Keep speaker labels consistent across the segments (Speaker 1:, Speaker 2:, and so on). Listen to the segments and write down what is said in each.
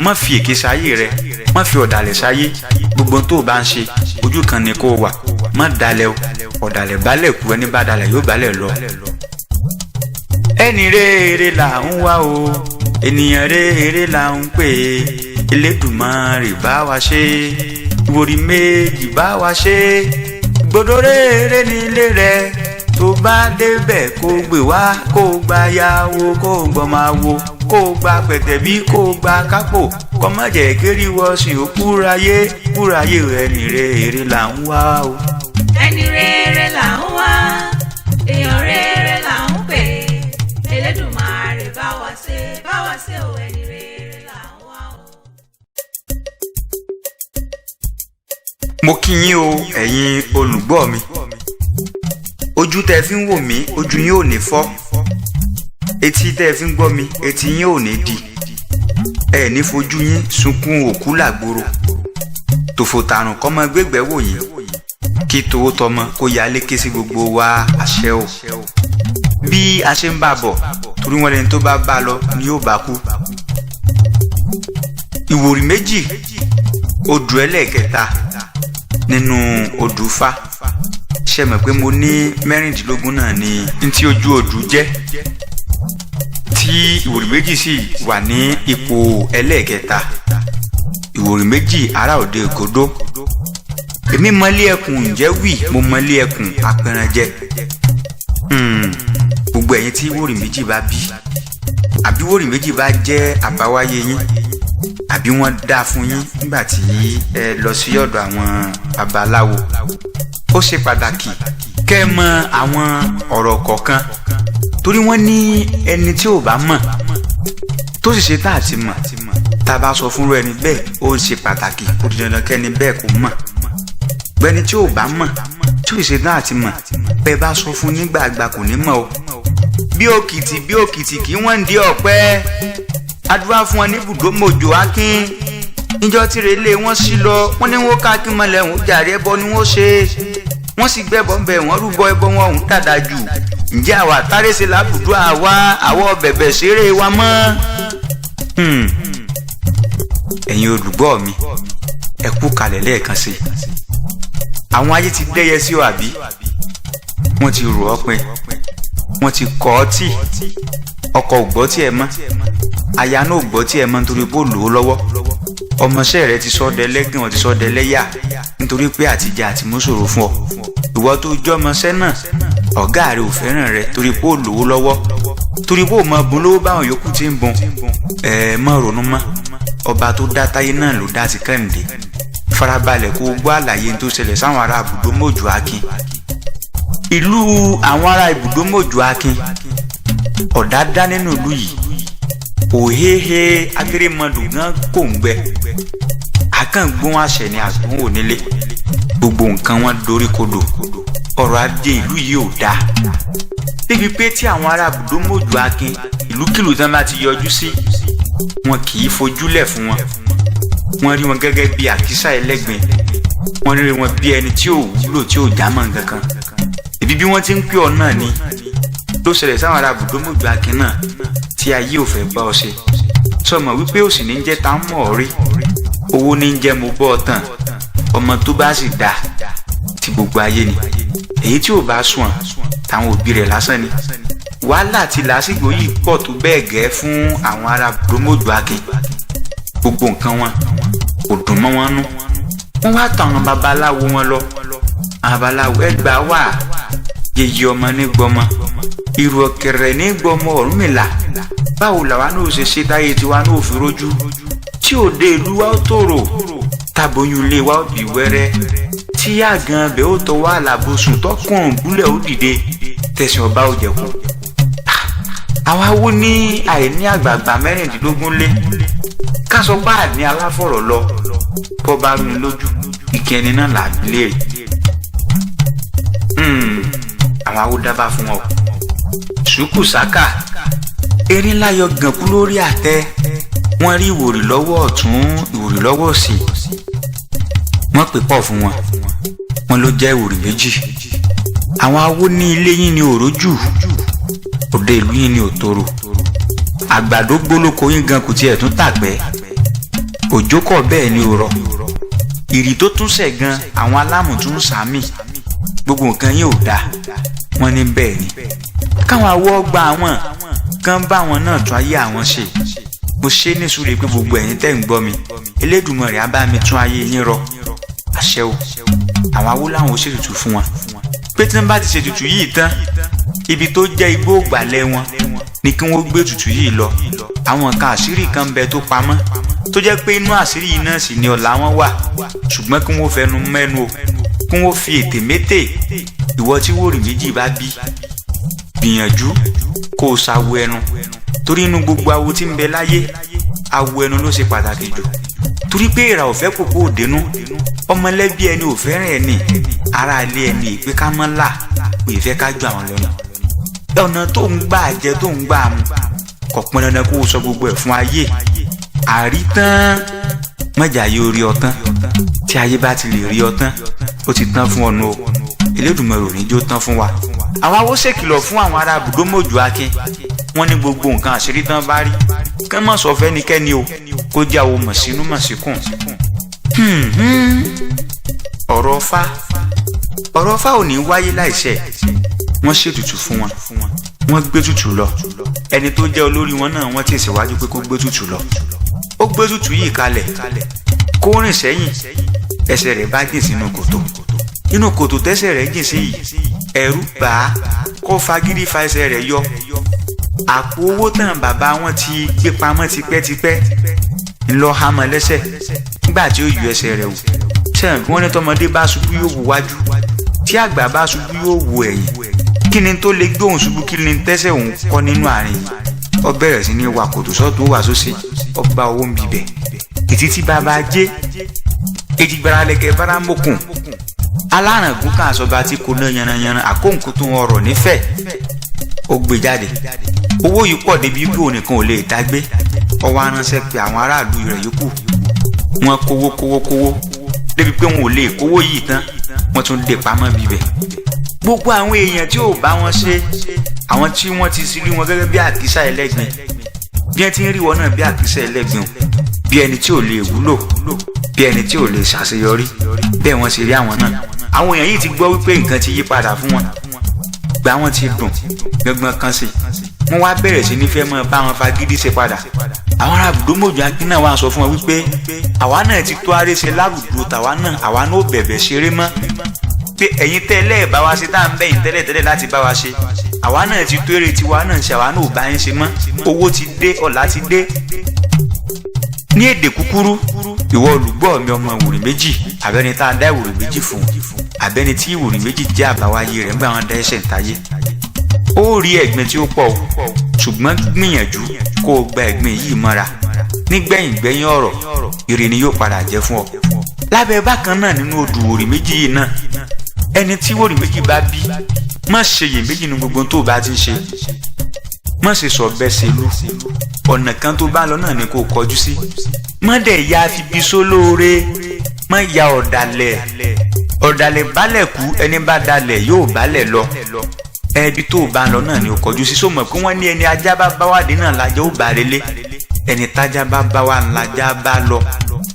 Speaker 1: Má fi èké sáyé rẹ, má fi ọ̀dàlẹ̀ sáyé. Gbogbo tó o bá ń ṣe, ojú kan ni kó o wà. Má dalẹ̀ o, ọ̀dàlẹ̀ balẹ̀ kú, ẹni bá dalẹ̀ yóò balẹ̀ lọ. Ẹni rere là ń wá o, ènìyàn rere là ń pè é. Elédùmarè bá wa ṣe, ìwòrì méjì bá wa ṣe. Gbọdọ̀ rere nílé rẹ, tó bá débẹ̀ kó gbé wá, kó gba yàwó, kó gbọ́mọ wo, kó gba pẹ̀tẹ̀bí, kó gba kápò, kó má jẹ́ kérí wọ́sìn ó kúráyé kúráyé. Ẹni rere là ń wá o.
Speaker 2: Ẹni rere là ń wá, èèyàn rere là ń pè. Elédùmarè bá wa ṣe, bá wa ṣe o, ẹni rere là ń wá o.
Speaker 1: Mo kí yín o, ẹ̀yin olùgbọ́ mi. Ojú tẹ́ fi ń wò mí, ojú yín ò ní fọ́. Etí tẹ́ fi ń gbọ́ mi, etí yín ò ní di. Ẹ ní fojú yín sunkún òkú làgbòrò. Tòfò tàrùn kọ́ mọ gbégbẹ́ wò yín, kí towó tọmọ kó ya lékè sí gbogbo wa, àṣẹ o. Bí a ṣe ń bá bọ̀, torí wọn lẹni tó bá bá lọ ni yóò bá kú. Ìwòrì méjì, odù ẹlẹ́ẹ̀kẹta nínú odù Ifá. Ṣe mọ̀ pé mo ní 16 náà ni ntí ojú odù jẹ́, tí ìwòrì méjì sì wà ní ipò ẹlẹ́ẹ̀kẹta. Ìwòrì méjì ará òde Ògodó. Èmi mọlé ẹkùn ǹjẹ́ wì, mo mọlé ẹkùn apẹranjẹ. Gbogbo ẹ̀yin tí ìwòrì méjì bá bí, àbí ìwòrì méjì bá jẹ́ àbáwáyé yín, àbí wọ́n dá fún yín nígbà tí ẹ lọ sí ọ̀dọ̀ àwọn babaláwo, ó ṣe pàtàkì kẹ́ ẹ mọ àwọn ọ̀rọ̀ kọ̀ọ̀kan, torí wọ́n ní ẹni tí ò bá mọ̀ tó sì ṣe tá àti mọ̀, tá a bá sọ fúnra ẹni bẹ́ẹ̀, ó ń ṣe pàtàkì, ó di dandan kẹ́ni bẹ́ẹ̀ kó mọ̀. Gbẹ́ni tí ò bá mọ̀ tí ò sì ṣe tá àti mọ̀, bẹ́ẹ̀ bá sọ fún nígbàgbà, kò ní mọ̀ o. Bí òkìtì bí òkìtì kí wọ́n ń di ọ̀pẹ, adúlá fún wọn ní ibùdó mòjò akin. Níjọ́ tí relé wọn sí lọ, wọ́n ní wọ́n ká kí mọ̀lẹ́ òun jàre, ẹbọ ni wọ́n ṣe. Wọ́n sì gbẹ́bọ̀ ńbẹ, wọ́n rúbọ ẹbọ wọn òun dàda jù. Ǹjẹ́ àwa tárẹ́sẹ̀ lábùdó àwa àwọ̀ bẹ̀bẹ̀ ṣeré wa mọ́? Ẹ̀yin olùgbọ́ mi, ẹ kú kalẹ̀ lẹ́ẹ̀kan sí i. Àwọn ayé ti dẹ́yẹ sí ọ, àbí wọ́n ti rò ọ́ pin, wọ́n ti kọ́ ọ tì, ọkọ ò gbọ́ tí ẹ mọ́, aya náà ò gbọ́ tí ẹ mọ́ nítorí pé ó lò ó lọ́wọ́. Ọmọọṣẹ́ rẹ ti sọ dẹ lẹ́gàn, ó ti sọ dẹ lẹ́yà, nítorí pé àtijẹ àti mú ṣòro fún ọ. Ìwọ tó jọ́ ọmọọṣẹ́ náà, ọ̀gá rẹ ò fẹ́ràn rẹ torí pé ó lò ó lọ́wọ́, torí pé ó mọ bùn lówó báwọn yòókù ti ń bùn. Ẹ má ronú mọ́, ọba tó dá táyé náà ló dá ti Kẹ́hìndé. Farabalẹ̀ kó o gbọ́ àlàyé tó ṣẹlẹ̀ sáwọn ará ibùdó mòjò akin. Ìlú àwọn ará ibùdó mòjò akin, ọ̀dá dá nínú ìlú yìí. Òhéhe akérèmọdò gan kò ń gbẹ, àkàngbọ́n àṣẹ ni àgbọ̀n ò nílé. Gbogbo nǹkan wọn dorí kodò, ọrọ̀ ajé ìlú yìí ò dáa, débi pé tí àwọn ará ibùdó mòjò akin, ìlúkìlú tán bá ti yọjú sí, wọn kì í fojúlẹ̀ fún wọn. Wọ́n rí wọn gẹ́gẹ́ bí àkísà ẹlẹ́gbin, wọ́n rí wọn bí ẹni tí ò wúlò, tí ò jámọ́ nǹkan. Ìbí bí wọ́n ti ń pè ọ́ náà ni ló ṣẹlẹ̀ sáwọn ará ibùdó mòjò akin náà, tí ayé ò fẹ́ bá ọ ṣe. Sọmọ wípé òsì ní jẹ́ tá ń mọ̀ ọ́ rí, owó ní jẹ́ mo bọ́ ọ tán. Ọmọ tó bá sì dáa ti gbogbo ayé ni, èyí tí ò bá sùn táwọn òbí rẹ̀ lásán ni. Wàhálà àti làásìgbò yìí pọ̀ tó bẹ́ẹ̀ gẹ́ fún àwọn ará ibùdó mòjò akin. Gbogbo nǹkan wọn kò dùn mọ́ wọn nú. Wọ́n wá tọ̀ àwọn babaláwo wọn lọ. Àwọn babaláwo ẹgbàá wà, yeye ọmọ ní gbọmọ, ìrù ọ̀kẹ̀rẹ̀ ní gbọmọ Ọ̀rúnmìlà. Báwo làwa náà ṣe ṣe táyé tiwa náà fi rójú, tí òde ìlú wa ó tòrò, tàbóyún ilé wa ó bí wẹ́rẹ́, tí àgàn bẹ́ẹ̀ ó tọwọ́ àlàbòsùn, tọkùnrùn gúnlẹ̀ ó dìde, tẹ̀sán ọba ò jẹ̀kú. Àwa wo ní àìní àgbààgbà 16 lé ká sọ pé àní aláfọ̀rọ̀ lọ, bọ́ bá rú ni lójú, ìkẹni náà là á léèrè. Àwọn awo dábàá fún wọn o. Sùkù sáká erin láyọ̀ gànkú lórí àtẹ. Wọ́n rí ìwòrì lọ́wọ́ ọ̀tún, ìwòrì lọ́wọ́ òsì. Wọ́n pè pọ̀ fún wọn, wọ́n ló jẹ́ ìwòrì méjì. Àwọn awo ní ilé yín ni òrójù, òde ìlú yín ni òtòrò, àgbàdo gbólóko yín gan kò tiẹ̀ tún tàgbẹ́. Òjò kọ̀ bẹ́ẹ̀ ni ò rọ̀. Ìrì tó tún ṣẹ̀ gan, àwọn alámù tún ń sàmì. Gbogbo nǹkan yìí ò dáa. Wọ́n ní bẹ́ẹ̀ ni káwọn awọ́ gba àwọn kan bá àwọn náà tún ayé àwọn ṣe. Mo ṣe ní sùúrù pé gbogbo ẹ̀yin tẹ́ ń gbọ́ mi, Elédùmarè á bá mi tún ayé yín rọ. Àṣẹ o. Àwọn awó làwọn ò ṣètùtù fún wọn pé tí wọ́n bá ti ṣètùtù yìí tán, ibi tó jẹ́ igbó ìgbàlẹ̀ wọn ni kí wọ́n gbé ètùtù yìí lọ. Àwọn nǹkan àṣírí kan bẹ tó pamọ́, tó jẹ́ pé inú àṣírí yìí náà sì ni ọ̀la wọn wà, ṣùgbọ́n kí wọ́n fẹnu mẹ́nu o, kí wọ́n fi ètè mété. Ìwọ tí wòrì méjì bá bí, gbìyànjú kó o ṣàwo ẹnu, torí inú gbogbo awo tí ń bẹ láyé, awo ẹnu ló ṣe pàtàkì jù, torí pé ìrà ò fẹ́ kókó òdenu, ọmọlẹ́bí ẹni ò fẹ́ràn ẹni, ará ilé ẹni ìpè ká mọ́ là kò ì fẹ́ ká ju àwọn lọ́nà. Ọ̀nà tó ń gbà jẹ, tó ń gbà mu, kò pọn dandan kó o sọ gbogbo ẹ̀ fún ayé. Àrítán mọ̀jà yóò rí ọ tán. Tí ayé bá ti lè rí ọ tán, ó ti tán fún ọ̀nà o. Elédùmarè ò ní jó tán fún wa. Àwọn awó ṣèkìlọ̀ fún àwọn ará Bùdómọ̀jù Akin. Wọ́n ní gbogbo nǹkan àṣírí tán bá rí, kán má sọ fẹ́nikẹ́ni o, kó jẹ́ àwọn mọ̀sínú mọ̀síkùn. Ọ̀rọ̀ Ifá, ọ̀rọ̀ Ifá ò ní wáyé láìṣẹ. Wọ́n ṣètùtù fún wọn, wọ́n gbé tutù lọ. Ẹni tó jẹ́ olórí wọn náà, wọ́n ti ṣèwájú pé kó gbé tutù lọ. Ó gbé tutù yìí kalẹ̀ kó rìn sẹ́yìn, ẹsẹ̀ rẹ̀ bá jìn sínú kòtò. Inú kòtò tẹ́sẹ̀ rẹ̀ jìn sí yìí, ẹ̀rù bà á, kó fagídí fa ẹsẹ̀ rẹ̀ yọ. Àpò owó tán bàbá wọn ti gbé pamọ́ tipẹ́tipẹ́ ńlọ hámọ́ lẹ́sẹ̀. Nígbà tí ó yọ ẹsẹ̀ rẹ̀ wò sẹ́yìn, wọ́n ní tọmọdé bá ṣubú yóò wò wájú, tí àgbà bá ṣubú yóò wò ẹ̀yìn. Kí ni tó lè gbé òun ṣubú? Kí ni tẹ́sẹ̀ òun kọ́ nínú àárín yìí? Ó bẹ̀rẹ̀ sí ní wa kòtò sọ́tún, wà sósì, ọba owó ń bibẹ̀. Ìtí tí bàbá jẹ́ èjìgbára lẹ̀kẹ̀ báramokùn aláràngún kan àsọba tí kò ná yanranyanran àkóǹkó tó ń ọrọ̀ nífẹ̀ẹ́, ó gbé jáde. Owó yìí pọ̀ débi pé òun nìkan ò lè dágbé. Ó wá ránṣẹ́ pé àwọn aráàlú rẹ̀ yòókù. Wọ́n kówó kówó kówó débi pé wọn ò lè kówó yìí tán. Wọ́n tún dè pamọ́ bíbẹ̀. Gbogbo àwọn èèyàn tí ò bá wọn ṣe, àwọn tí wọ́n ti rí wọn gẹ́gẹ́ bí àkísà ẹlẹ́gbin, bí wọ́n ti ń rí wọn náà bí àkísà ẹlẹ́gbin o, bí ẹni tí ò lè wúlò, bí ẹni tí ò lè ṣàṣeyọrí, bẹ́ẹ̀ wọ́n ṣe rí àwọn náà. Àwọn èèyàn yìí ti gbọ́ wípé nǹkan ti yí padà fún wọn, gbà wọ́n ti dùn gbọ̀ngbọ̀n kan sí, wọ́n wá bẹ̀rẹ̀ sí ní fẹ́ mọ́ bá wọn fagídí ṣe padà. Àwọn ará Bùdómọ̀jù Akin náà wá sọ fún wọn wípé àwa náà ti tó aré ṣe lábùdó tàwa náà, àwa náà ò bẹ̀bẹ̀ ṣeré mọ́, pé ẹ̀yin tẹ́lẹ̀ bá wa ṣe tá à ń bẹ̀yìn tẹ́lẹ̀ tẹ́lẹ̀ láti bá wa ṣe, àwa náà ti tó eré tiwa náà ṣe, àwa náà ò bá yín ṣe mọ́. Owó ti dé, ọ̀la ti dé. Ní èdè kúkúrú, ìwọ olùgbọ́ mi, ọmọ ìwòrì méjì, àbẹ́ni tá a dá ìwòrì méjì fún, àbẹ́ni tí ìwòrì méjì jẹ́ àbáwáyé rẹ̀ ńgbà wọn dá ẹsẹ̀ ńtayé, ó rí ẹ̀gbin tí ó pọ̀ o, ṣùgbọ́n gbìyànjú kó o gba ẹ̀gbin yìí mọ́ra. Nígbẹ̀yìn gbẹ̀yìn ọ̀rọ̀, ire ni yóò padà jẹ́ fún ọ. Lábẹ́ bákan náà, nínú odù wòrì méjì yìí náà, ẹni tí wòrì méjì bá bí, má ṣe iyèméjì nínú gbogbo tó o bá ti ń ṣe. Má ṣe sọ bẹ́ẹ̀ ṣe lú. Ọ̀nà kan tó bá lọ náà ni kó o kọjú sí. Má dẹ̀ ya fibi sólóore, má ya ọ̀dàlẹ̀. Ọ̀dàlẹ̀ balẹ̀ kú, ẹni bá dalẹ̀ yóò balẹ̀ lọ. Ẹbí tó o bá lọ náà ni o kọjú sí. Sómọ̀ pé wọ́n ní ẹni ajá bá bá wádìí náà lajẹ́ ó bá relé, ẹni tájá bá bá wà ńlájá bá lọ.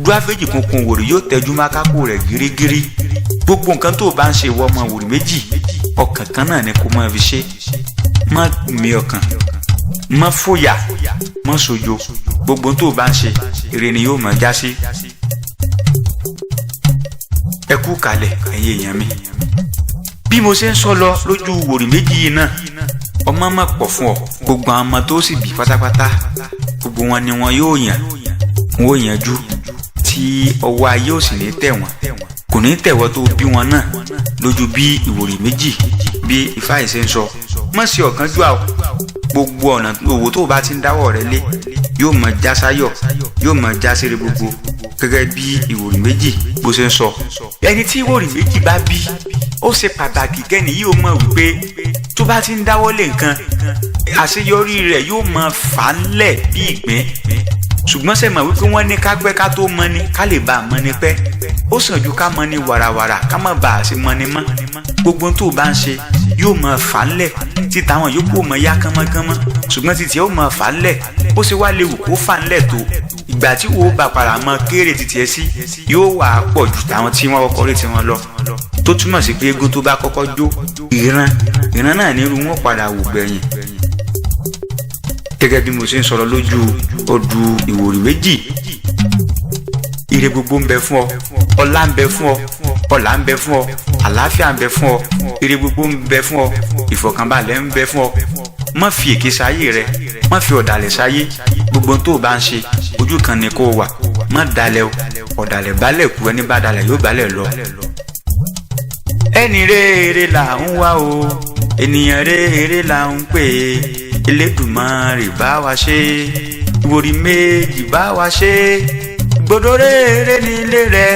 Speaker 1: Dúáfẹ́jì kunkun wòrì yóò tẹjú mákákó rẹ̀ gírígírí. Gbogbo nǹkan tó o bá ń ṣe, ìwọ ọmọ wòrì méjì, ọkàn kan náà ni kó máa fi ṣe. Má mi ọkàn, má fòyà, má sojo. Gbogbo tó o bá ń ṣe, ire ni yóò máa já sí. Ẹ kú kalẹ̀, ẹ̀yin èèyàn mi. Bí mo ṣe ń sọ lọ lójú wòrì méjì yìí náà, ọmọ má pọ̀ fún ọ. Gbogbo àwọn ọmọ tó sì bí pátápátá, gbogbo wọn ni wọn yóò yàn, wọn ò yanjú, tí ọwọ́ ayé ò sì ní tẹ̀ wọ́n, kò ní tẹ̀wọ́ tó bí wọn náà lójú. Bí ìwòrì méjì, bí Ifá yìí ṣe ń sọ, má ṣe ọ̀kánjúà o. Gbogbo ọ̀nà òwò tó o bá ti ń dáwọ́ rẹ lé yóò mọ já sáyọ̀, yóò mọ já sére gbogbo, gẹ́gẹ́ bí ìwòrì méjì bó ṣe ń sọ. Ẹni tí ìwòrì méjì bá bí, ó ṣe pàtàkì kẹ́ni yìí ó mọ̀ wípé tó bá ti ń dáwọ́ lé nǹkan, àṣeyọrí rẹ̀ yóò mọ fà á ńlẹ̀ bí ìgbín. Ṣùgbọ́n ṣe mọ̀ wípé wọ́n ní ká pẹ́ ká tó mọ ni, ká lè bá a mọ ni pẹ́, ó sàn ju ká mọ ni wàràwàrà ká má bàa ṣe mọ ni mọ́. Gbogbo tó o bá ń ṣe yóò mọ fà á ńlẹ̀, tí táwọn yòókù ò mọ yá kánmọ́kánmọ́, ṣùgbọ́n títí ó mọ fà á ńlẹ̀. Ó ṣe wá léwu kó fà á ńlẹ̀ tó. Ìgbà tí wo bá padà mọ kéré títí ẹ sí yóò wà á pọ̀ ju tàwọn tí wọ́n kọ́kọ́ rí tiwọn lọ, tó túmọ̀ sí pé eégún tó bá kọ́kọ́ jó, ìran ìran náà nírú wọn padà wò gbẹ̀yìn. Gẹ́gẹ́ bí mo ṣe ń sọ̀rọ̀ lójú odù ìwòrì méjì, ire gbogbo ń bẹ fún ọ, ọlá ń bẹ fún ọ, ọlà ń bẹ fún ọ, àlàáfíà ń bẹ fún ọ, ire gbogbo ń bẹ fún ọ, ìfọ̀kànbalẹ̀ ń bẹ fún ọ. Má fi èké sáyé rẹ, má fi ọ̀dàlẹ̀ sáyé. Gbogbo tó o bá ń ṣe, ojú kan ni kó o wà. Má dalẹ̀ o, ọ̀dàlẹ̀ balẹ̀ kú, ẹni bá dalẹ̀ yóò balẹ̀ lọ. Ẹni rere là ń wá o, ènìyàn rere là ń pè é. Elédùmarè bá wa ṣe, ìwòrì méjì bá wa ṣe. Gbọdọ̀ rere nílé rẹ,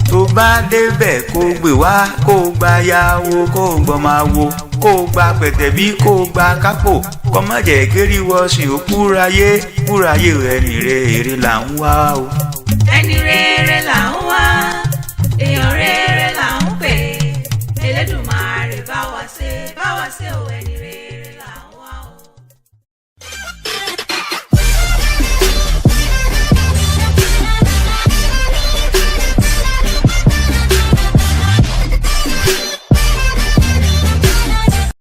Speaker 1: tó bá débẹ̀ kó gbé wá, kó gba yàwó, kó gbọ́n wo, kó gba pẹ̀tẹ̀bí, kó gba kápò, kọ́mọ̀jẹ̀ kéré wọ́sìn ó kúráyé kúráyé. Ẹni rere là ń wá o.
Speaker 2: Ẹni rere là ń wá.